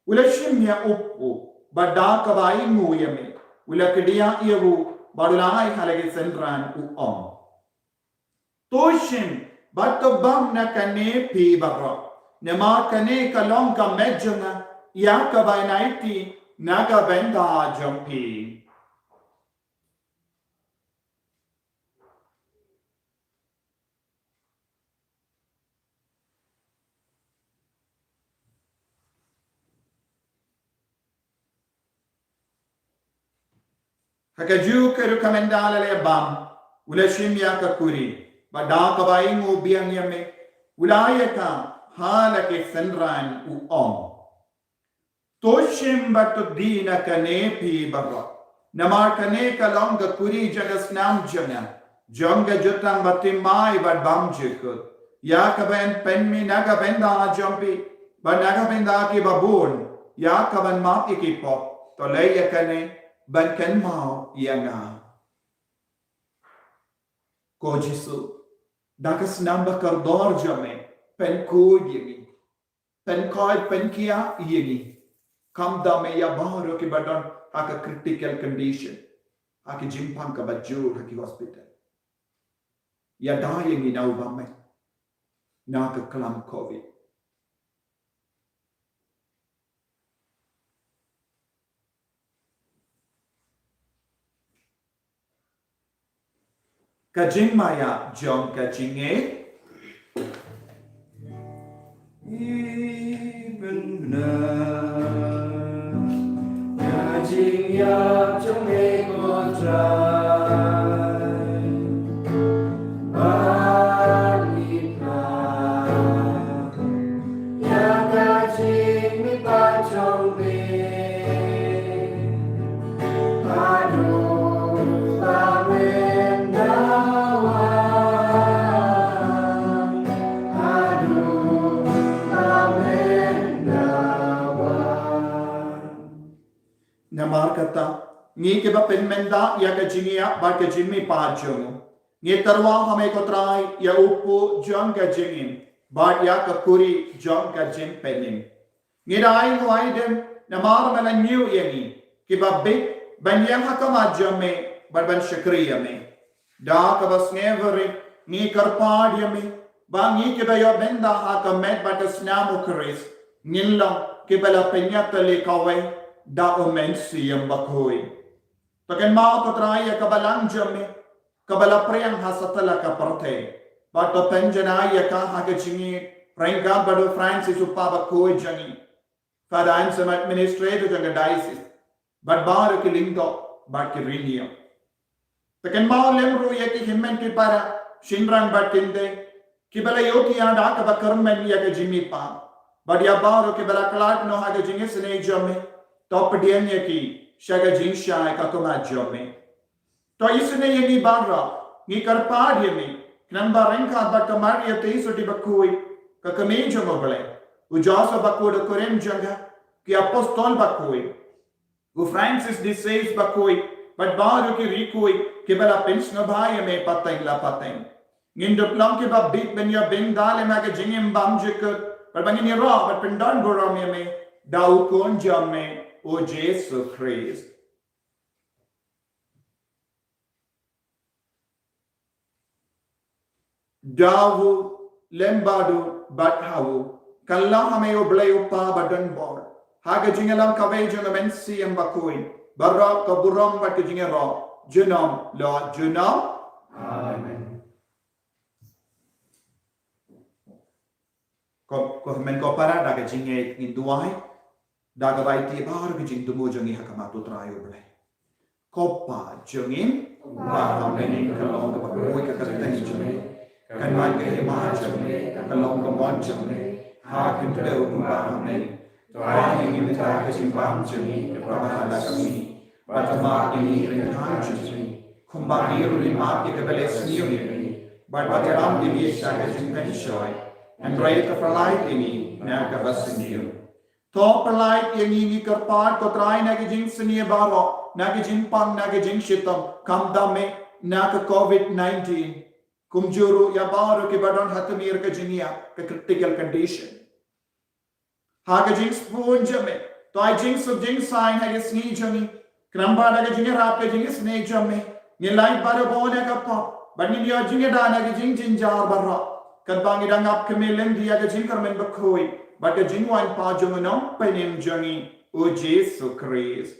U la shim ïa u puh, bad da kaba ainguh ïa me, u la kdiah ïa u, bad u la ai ha la ki synran, u ong, to shim bad to bam na kane phi baroh, namar kane ka long ka met jong nga, ïa kaba ngan aiti na ka bynta jong phi. Ha kajuh ka rukom, ynda la leh bam, u la shim ïa ka kuri, bad da kaba ainguh biang ïa me, u la ai ïa ka ha la ki synran, u ong, to shim bad to die na kane phi baroh, namar kane ka long ka kuri jong ka snam jong nga, jong ka jutang bathymmai bad bymjukut, ïa kaba ngan pynmih na ka bynta jong phi bad na ka bynta ki babun, ïa kaban map ïa ki pop. To leh ïa kane ban kynmaw ïa nga. Ko Jisu, da ka snam ba kordor jong me, pynkhuid ïa ngi. Pynkhuid, pynkhiah ïa ngi. Khamtam eh ïa baroh ki ba don ha ka critical condition, ha ki jingpang kaba jur ha ki hospital. Ïada ïa ngi na u bymman na ka klam covid. Ka jingmaïa jong ka jingngeit. Even now, ka jingïap jong me ko Trai. Ban ïa ka jingmihpat jong me. Haduh ba men da wan. Haduh ba men da wan. Namar kata, ngi kiba pynmyndah ïa ka jingïap bad ka jingmihpat jong u, ngi tyrwa ha me ko Trai ïa u puh jong ka jingim bad ïa ka kuri jong ka jingpynim. Ngi da ai nguh ai dem namar me la ñiew ïa ngi kiba bieit ban ïeng ha khmat jong me bad ban shakri ïa me. Da kaba sngewrit ngi kyrpad ïa me ba ngi kiba ïoh bynta ha ka met bad ka snam u Khrist ngin long kiba la pynïap tylli kawei, da u Mynsiem Bakhuid. To kynmaw ko Trai ïa ka balang jong me kaba la pyrshang ha satlak ka pyrthei. Bad to pynjanai ïa ka ha ka jingïaid ryngkat bad u Francis u Papa bakhuid jong ngi, Father Anselm administrator jong ka diocese, bad baroh ki lyngdoh bad ki rynïeng. To kynmaw lem ruh ïa ki hynmen ki para, shynrang bad kynthei, kiba la ïohi ïa da kaba kyrmen ïa ka jingmihpat. Bad ïa baroh kiba la khlad noh ha ka jingisynei jong me, to pdiang ïa ki sha ka jingshai ka khmat jong me. To isynei ïa ngi baroh, ngi kyrpad ïa me, khnang ba ryngkat bad ka Maria Theisotti bakhuid, ka kmie jong u Blei, u Joseph bakhuid u kurim jong ka, ki apostol bakhuid, u Francis de Sales bakhuid, bad baroh ki riewkhuid kiba la pynsngewbha ïa me pateng la pateng. Ngin dup long kiba bit ban ïa bynta lem ha ka jingim bymjukut, bad ba ngin ïaroh bad pyndon burom ïa me da u Khun jong me, u Jisu Khrist. Da u lem bad u bad ha u, kylla ha me u Blei u Kpa badonbor, ha ka jingïalam kawei jong u Mynsiem Bakhuid, baroh ka burom bad ka jingïaroh junom la junom. Amen. Ko, ko hynmen ko para, da ka jingngeit ngin duwai da kaba aiti baroh ka jingthmu jong ngi ha khmat u Trai u Blei. Ko Kpa jong ngi, uba ha bneng, ka long kaba khuid ka kyrteng jong me, kan wan ka hima jong me, kan long ka mon jong me ha khyndew kumba ha bneng. To ai ïa ngi mynta ka jingbam jong ngi kaba ha la ka sngi, bad to map ïa ngi ki ryngkat jong ngi kumba ngi ruh ngi map ïa kiba leh sniew ïa ngi, bad wat ïalam ïa ngi sha ka jingpynshoi, hynrei to pynlait ïa ngi na kaba sniew. To pynlait ïa ngi, ngi kyrpad ko Trai, na ki jingsniew baroh, na ki jingpang, na ki jingshitom, khamtam eh na ka covid nineteen. Kumjuh ruh ïa baroh kiba don ha tmier ka jingïap, ka critical condition. Ha ka jingsbun jong me, to ai jingsuk jingsaiñ ha ka sngi jong ngi. Khnang ba da ka jingïarap ka jingisynei jong me, ngin lait baroh bun na ka pop, bad ngin ïoh jingïada na ka jingjynjar baroh, katba ngi dang ap khmih lynti ïa ka jingkyrmen bakhuid bad ka jingwan pat jong u Nongpynim jong ngi, u Jisu Khrist.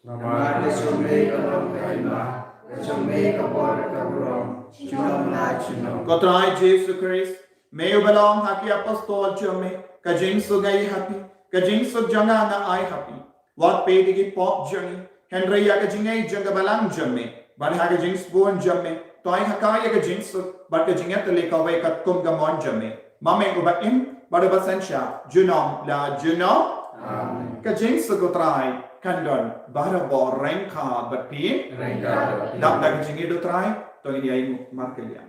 Namar ka jong me ka long ka hima, ka jong me ka bor ka burom, junom la junom. Ko Trai Jisu Khrist, me uba la ong ha ki apostol jong me, ka jingsuk nga ai ha phi, ka jingsuk jong nga nga ai ha phi. Wat peit ïa ki pop jong ngi, hynrei ïa ka jingngeit jong ka balang jong me, bad ha ka jingsbun jong me, to ai ha ka ïa ka jingsuk bad ka jingïatylli kawei katkum ka mon jong me. Ma me uba im bad uba synshar junom la junom. Amen. Ka jingsuk u Trai kan don barabor ryngkat bad phi. Ryngkat bad phi. Dap da ka jingïeit u Trai, to ngin ïa ïnguh markylliang.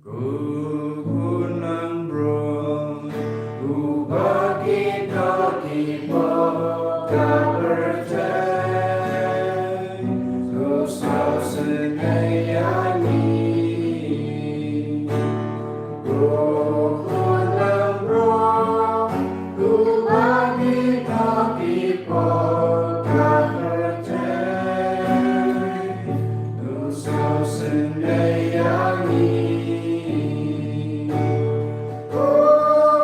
Ko Khun Nongburom, uba kito ki pop ka pyrthei, to sngewsynei ïa ngi. Ko Khun Nongburom, uba kito ki pop ka pyrthei, to sngewsynei ïa ngi. Ko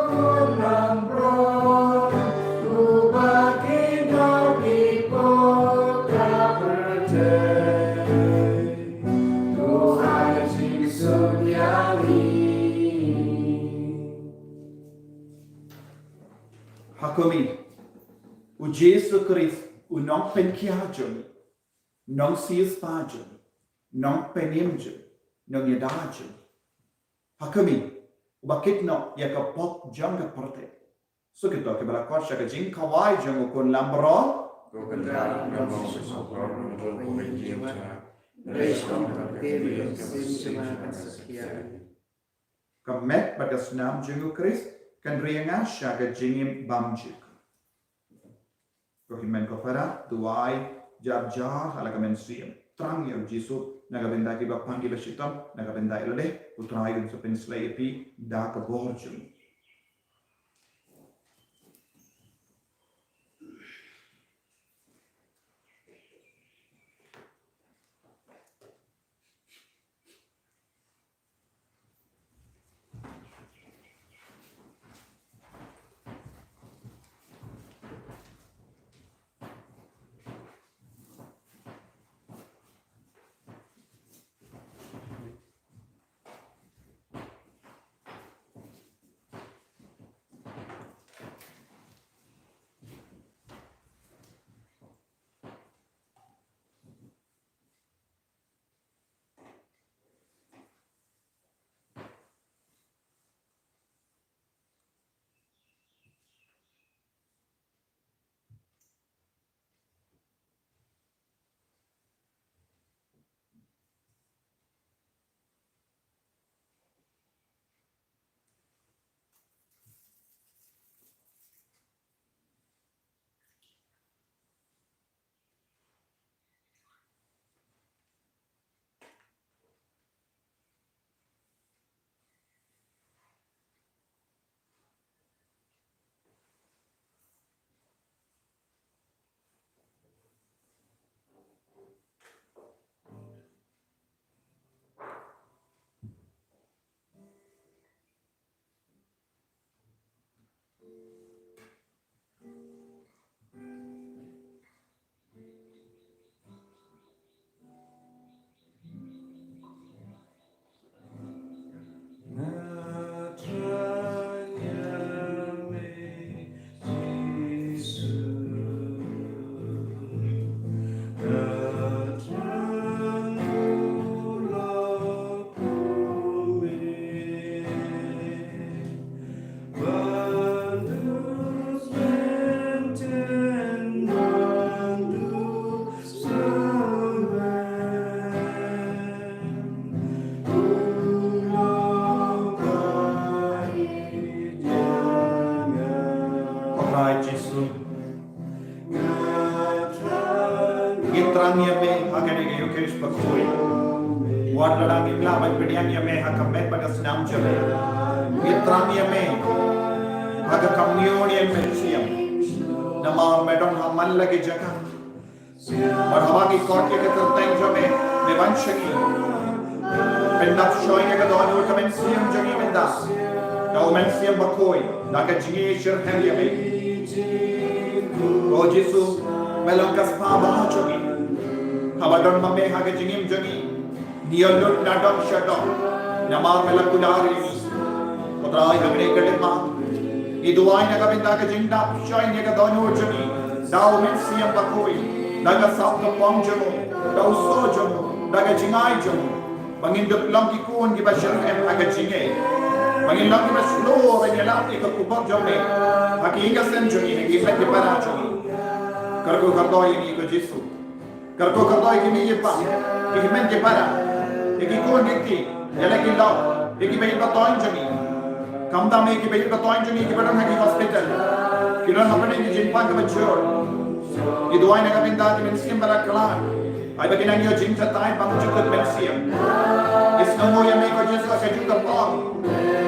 Khun Nongburom, uba kito ki pop ka pyrthei, to ai jingsuk ïa ngi. Ha khmih, u Jisu Khrist, u Nongpynkhiah jong ngi, Nongsiewspah jong ngi, Nongpynim jong ngi, Nongïada jong ngi. Ha khmih, uba kit noh ïa ka pop jong ka pyrthei. Suk ïa kito kiba la khot sha ka jingkhawai jong u Khun Lambrot. Ko Kynrad, nga ong sngewbha ïa u Blei jong nga. Hynrei sngewbha ïa u Blei jong nga. Ka met bad ka snam jong u Khrist kan ri ïa nga sha ka jingim bymjukut. Ko hynmen ko para, duwai jar jar ha la ka mynsiem. Thrang ïa u Jisu na ka bynta kiba pang kiba shitom, na ka bynta ïa lade, u Trai un sa pynsleh ïa phi da ka bor jong u. Jisu. Ngi thrang ïa me ha kane ka Ïukharist bakhuid. Wat la dang ngim lah ban pdiang ïa me ha ka met bad ka snam jong me. Ngi thrang ïa me ha ka Komunion Mynsiem. Namar me don ha man la ki jaka. Bad haba ngi khot ïa ka kyrteng jong me, me wan sha ngi. Pyndap shoi ïa ka dohnud ka mynsiem jong ngi mynta da u Mynsiem Bakhuid, da ka jingïasyrhem ïa me. Ko Jisu, me long ka spah bah jong ngi. Haba don ma me ha ka jingim jong ngi, ngi ïoh lut na dong sha dong namar me la kular ïa ngi. Ko Trai, ha kane ka lyndet ma ngi duwai na ka bynta ka jingdap shoi ïa ka dohnud jong ngi da u Mynsiem Bakhuid, da ka sap ka pom jong u, da u soh jong u, da ka jingai jong u, ba ngin dup long ki khun kiba syrhem ha ka jingngeit, ba ngin long kiba shlur ban ïalap ïa ka khubor jong me ha ki ïing ka sem jong ngi, ha ki kynja ki para jong ngi. Kyrkhu kyrdoh ïa ngi ko Jisu. Kyrkhu kyrdoh ïa ki mei ki pa, ïa ki hynmen ki para, ïa ki khun ki kti, ïa la ki lok, ïa kiba ïeit ba toiñ jong ngi. Khamtam ïa kiba ïeit ba toiñ jong ngi kiba don ha ki hospital, ki don hapdeng ki jingpang kaba jur. Ngi duwai na ka bynta ki mynsiem ba la khlad. Ai ba kin nang ïoh jingbatai bymjukut mynsiem. Ngi sngewnguh ïa me ko Jisu ha kajuh ka por.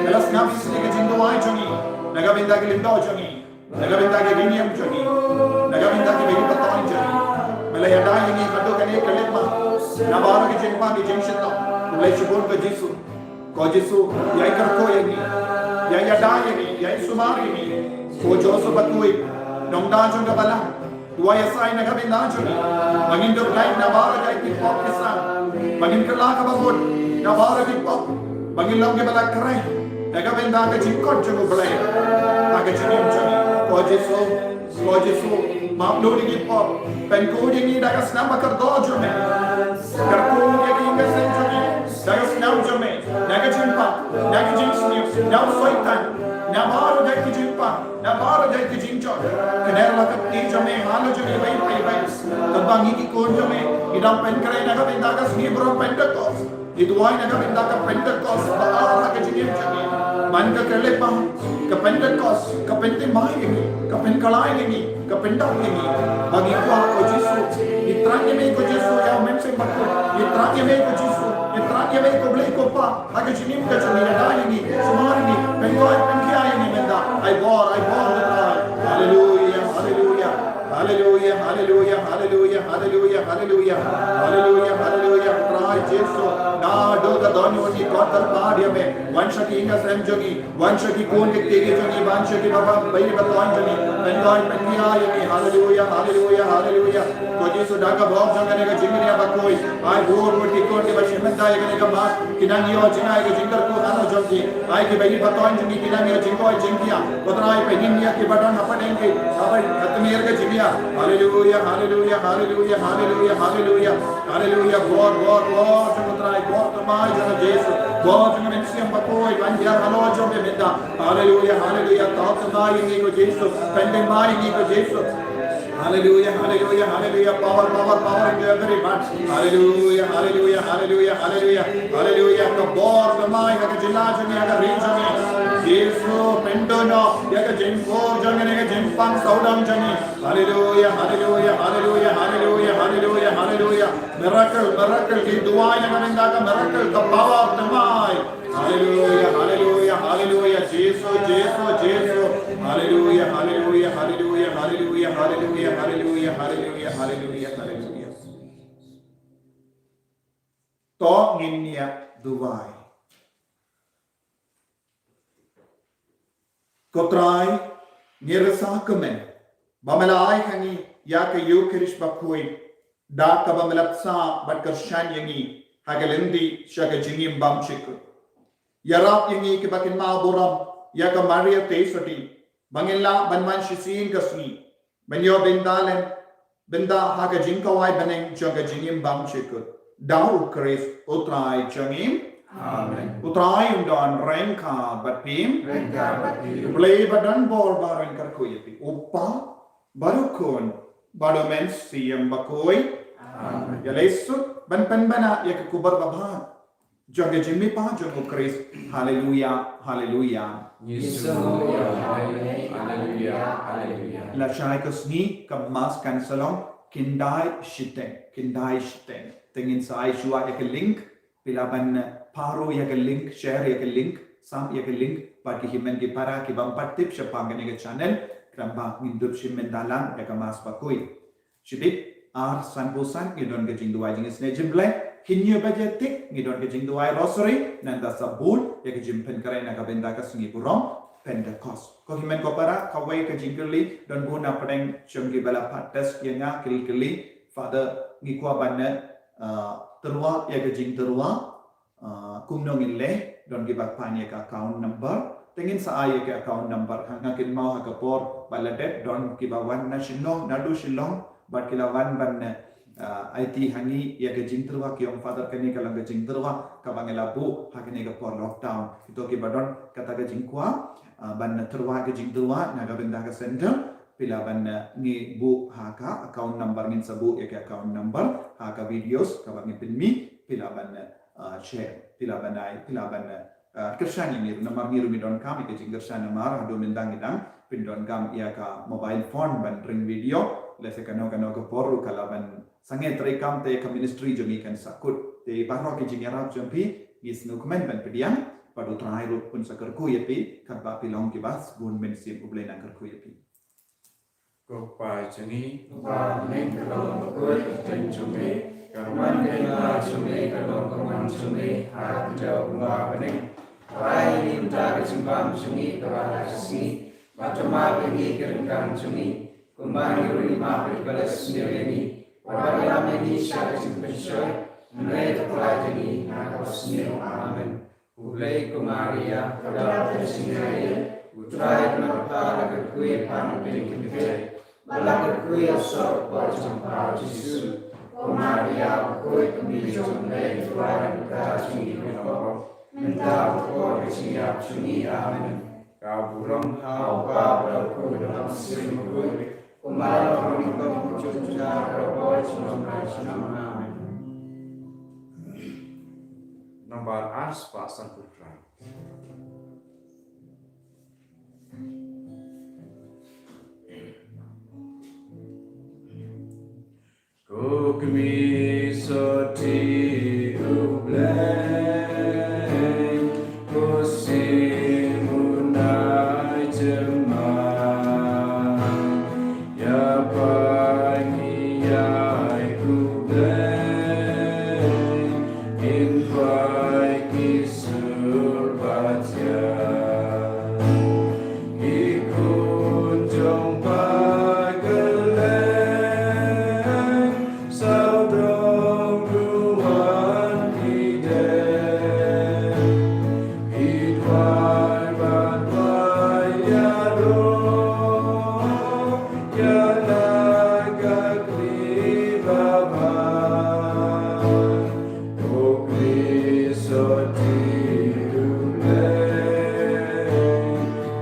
Me la sngap ïa ka jingduwai jong ngi na ka bynta ki lyngdoh jong ngi. Na ka bynta ki riewniam jong ngi, na ka bynta kiba ïeit ba toiñ jong ngi. Me la ïada ïa ngi haduh kane ka lyndet ma na baroh ki jingpang ki jingshitom. Khublei shibun ko Jisu. Ko Jisu, ïai kyrkhu ïa ngi, ïai ïada ïa ngi, ïai sumar ïa ngi. Ko Jisu bakhuid, nongda jong ka balang, duwai ïa sa ïa na ka bynta jong ngi. Ba ngin dup lait na baroh ki pop ki san, ba ngin kylla kaba mut na baroh ki pop, ba ngin long kiba la khreh na ka bynta ka jingkot jong U Blei ha ka jingim jong ngi. Ko Jisu, ko Jisu, map lut ïa ki pop, pynkhuid ïa ngi da ka snam ba kordor jong me. Kyrkhu ïa ki ïing ka sem jong ngi da ka snam jong me, na ka jingpang, na ka jingsniew, na u Soitan, na baroh ki jingpang, na baroh ki jingjot. Kner la ka kti jong me halor jong ngi iwei pa iwei. Katba ngi ki khun jong me ngi dang pynkhreh na ka bynta ka sngi baroh Pentekost. Ngi duwai na ka bynta ka Pentekost ba ar ha ka jingim jong ngi. Man ka kyrlep ba ka Pentekost ka pynthymmai ïa ngi, ka pynkylla ïa ngi, ka pyndap ïa ngi. Ba ngi kwah ko Jisu, ngi thrang ïa me ko Jisu ïa u Mynsiem Bakhuid. Ngi thrang ïa me ko Jisu, ngi thrang ïa me ko Blei ko Pa. Ha ka jingim ka jong ngi, ïada ïa ngi, sumar ïa ngi, pynkoit pynkhia ïa ngi mynta. Ai bor, ai bor ko Trai. Haleluia, haleluia. Haleluia, haleluia, haleluia, haleluia, haleluia. Haleluia, haleluia, Trai Jisu. Naduh ka dohnud ngi khot kyrpad ïa me. Wan sha ki ïing ka sem jong ngi, wan sha ki khun ki kti ki jong ngi, wan sha ki baba, baïeit ba toiñ jong ngi. Pynkoit pynkhia ïa ngi. Haleluia, haleluia, haleluia. Ko Jisu, da ka bor jong kane ka jingngeit bakhuid, ai bor bor ki khun kiba shim bynta ïa kane ka Mass, kin nang ïoh jngai ka jingkyrkhu halor jong ki. Ai kiba ïeit ba toiñ jong ngi kin nang ïoh jingkoit jingkhiah. Ko Trai, pynïeng ïa kiba don hapdeng ki, haba ha tmier ka jingïap. Haleluia, haleluia, haleluia, haleluia, haleluia. Haleluia, bor, bor, bor jong U Trai, bor thymmai jong U Jisu, bor jong U Mynsiem Bakhuid, ban ïa halor jong ki mynta. Haleluia, haleluia, tap thymmai ïa ngi ko Jisu, pynthymmai ïa ngi ko Jisu. Haleluia, haleluia, haleluia. Power, power, power into every heart. Haleluia, haleluia, haleluia, haleluia. Haleluia. Ka bor ka mai ha ka jylla jong ngi, ha ka ri jong ngi. Jisu, pynduh noh ïa ka jingpur jong ngi, ka jingpang sawdong jong ngi. Haleluia, haleluia, haleluia, haleluia, haleluia, haleluia. Miracle, miracle, ngi duwai na ka bynta ka miracle, ka power ka mai. Haleluia, haleluia, haleluia, Jisu, Jisu, Jisu. Haleluia, haleluia, haleluia, haleluia, haleluia, haleluia, haleluia, haleluia, haleluia, haleluia. To ngin ïa duwai. Ko Trai, ngi rasa kumne ba me la ai ha ngi ïa ka Ïukharist bakhuid, da kaba me la bsa bad kyrshan ïa ngi ha ka lynti sha ka jingim bymjukut. Ïarap ïa ngi kiba kynmaw burom ïa ka Maria Theisotti ba ngin lah ban wan shisien ka sngi ban ïoh bynta lem, bynta ha ka jingkhawai bneng jong ka jingim bymjukut. Da U Khrist U Trai jong ngi. Amen. U Trai un don ryngkat bad phi. Ryngkat bad phi. U Blei ba don bor ba un kyrkhu ïa phi. U Kpa bad U Khun bad U Mynsiem Bakhuid. Amen. Ïa lei suk ban pynbna ïa ka khubor babha. Jong ka jingmihpat jong u Khrist. Haleluya, haleluya. Ngi sngewbha ïa U Blei, haleluya, haleluya. Lashai ka sngi ka Mass kan sa long khyndai shiteng, khyndai shiteng. Te ngin sa ai shuwa ïa ka link, phi lah ban paro ïa ka link, share ïa ka link, sam ïa ka link bad ki hynmen ki para ki bym pat tip shaphang kane ka channel, khnang ba ngin dup shim mynta lang ïa ka Mass bakhuid. Shibit ar, san bad san ngi don ka jingduwai jingisynei jingblei. Hynñiew baje tik ngi don ka jingduwai Rosary. Nangta sa bud ïa ka jingpynkhreh na ka bynta ka sngi burom Pentecost. Ko hynmen ko para, kawei ka jingkylli don bun na pdeng jong kiba la pat test ïa nga, ki kylli, Father, ngi kwah ban, ah, tyrwa ïa ka jingtyrwa, ah, kumno ngin leh? Don kiba pan ïa ka account number. Te ngin sa ai ïa ka account number. Haba nga kynmaw ha ka por ba la dep, don kiba wan na Shillong, naduh Shillong bad ki la wan ban, ah, aiti ha ngi ïa ka jingtyrwa, ki ong, Father, kane ka long ka jingtyrwa kaba ngi la buh ha kane ka por lockdown. Kito kiba don kata ka jingkwah, ah, ban tyrwa ka jingtyrwa na ka bynta ka center, phi lah ban, ah, ngi buh ha ka account number, ngin sa buh ïa ka account number ha ka videos kaba ngin pynmih, phi lah ban, ah, share, phi lah ban ai, phi lah ban, ah, kyrshan ïa ngi ruh, namar ngi ruh ngi donkam ïa ka jingkyrshan, namar haduh mynta ngi dang pyndonkam ïa ka mobile phone ban ring video. Lehse kano kano ka por ruh ka lah ban sangeh treikam, te ka ministry jong ngi kan sa kut. Te baroh ki jingïarap jong phi ngi sngewkmen ban pdiang, bad U Trai ruh un sa kyrkhu ïa phi katba phi long kiba sbun mynsiem. U Blei un kyrkhu ïa phi. Ko Kpa jong ngi, uba ha bneng, ka long bakhuid ka kyrteng jong me, ka mon ka jong me, ka long ka mon jong me ha ka khyndew kumba ha bneng. Pynban ïa ngi mynta ka jingbam jong ngi kaba ha ka sngi, bad to map ïa ngi ki ryngkang jong ngi, kumba ngi ruh ngi map ïa kiba leh sniew ïa ngi. Wat ïalam ïa ngi sha ka jingpynshoi, hynrei to pynlait ïa ngi na kaba sniew. Amen. Khublei ko Maria, ka dap ka jingïaid, U Trai u don bad pha, la kyrkhu ïa pha na pdeng ki kynthei, bad la kyrkhu ïa u soh ka por jong pha u Jisu. Ko Maria bakhuid, ka Mei jong U Blei, to duwai ïa ngi ki dohnud, mynta bad ha ka por ka jingïap jong ngi. Amen. Ka burom ha U Kpa bad ha U Khun bad ha U Mynsiem Bakhuid, kumba la long mynta bad ha ka por junom junom. Amen. Nambar ar spah sanphew phra. Ko Kmie sotti U Blei, ko Simon ai jemma, ïa pha ngi ïai khublei, ngin pynlait ki sur bad ïa ki khun jong pha kylleng, sawdong ruh wan ki dei, ki duwai bad duwai ïaroh ïa la ka kli babha. Ko Kmie sotti U Blei,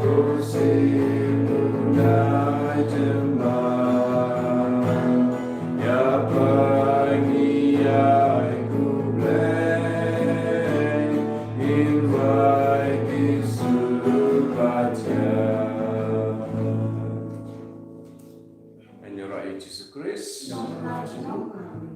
ko Simon ai jemma, ïa pha ngi ïai khublei, ngin pynlait ki sur bad ïa. Ïaroh ïa U Jisu Khrist. Amen.